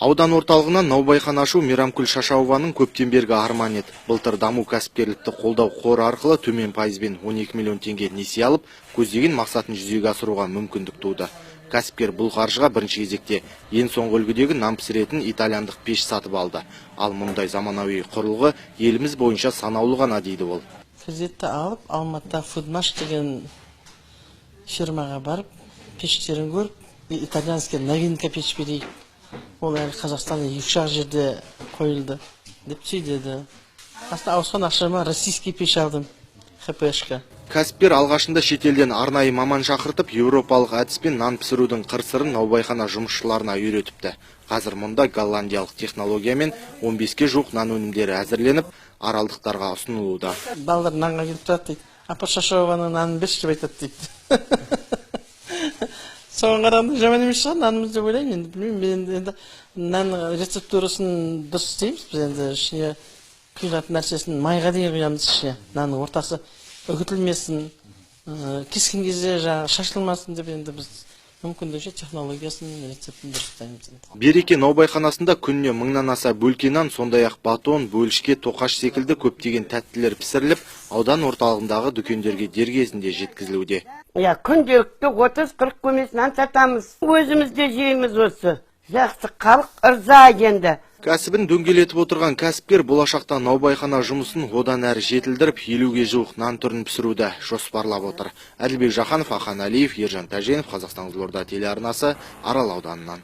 Аудан орталығынан наубайхана ашу Мейрамкүл Шашауованың көптен бергі арманы еді. Былтыр Даму кәсіпкерлікті қолдау қоры арқылы төмен пайызбен 12 миллион теңге несие алып, көздеген мақсатын жүзеге асыруға мүмкіндік туды. Кәсіпкер бұл қаржыға бірінші кезекте ең соңғы үлгідегі нан пісіретін итальяндық пеш сатып алды. Ал мұндай заманауи құрылғы еліміз бойынша санаулы ғана, дейді ол. Кредитті алып, Алматыда Фудмаш деген фирмаға барып, пештерін көріп, итальянский новинка пеш берейік. Ол әлі Қазақстанда екі-үш жерде қойылды деп сөйледі. Астына ауысқан ақшама российский пеш алдым, ХПшка. Кәсіпкер алғашында шетелден арнайы маман шақыртып, еуропалық әдіспен нан пісірудің қыр-сырын наубайхана жұмысшыларына үйретіпті. Қазір мұнда голландиялық технологиямен 15-ке жуық нан өнімдері әзірленіп, аралдықтарға ұсынылуда. Балалар нанға келіп тұрады дейді. Апа, Шашауованың нанын берші деп айтады дейді. Соған қарағанда жаман емес шығар нанымыз деп ойлаймын енді, білмеймін енді нан рецептурасын дұрыс істейміз біз енді, ішіне құйылатын нәрсесін майға дейін құямыз ішіне, нанның ортасы үгітілмесін, кескен кезде жаңағы шашылмасын деп енді біз мүмкіндігінше технологиясын, рецептін дұрыстаймыз. Береке наубайханасында күніне 1000-нан аса бөлке нан, сондай-ақ батон, бөлішке, тоқаш секілді көптеген тәттілер пісіріліп, аудан орталығындағы дүкендерге дер кезінде жеткізілуде. Иә, күнделікті 30-40 көмес нан сатамыз. Өзіміз де жейміз осы. Жақсы, халық ырза енді. Кәсібін дөңгелетіп отырған кәсіпкер болашақта наубайхана жұмысын одан әрі жетілдіріп, 50-ге жуық нан түрін пісіруді жоспарлап отыр. Әділбек Жақанов, Ахан Әлиев, Ержан Тәженов, Қазақстан Қызылорда телеарнасы, Арал ауданынан.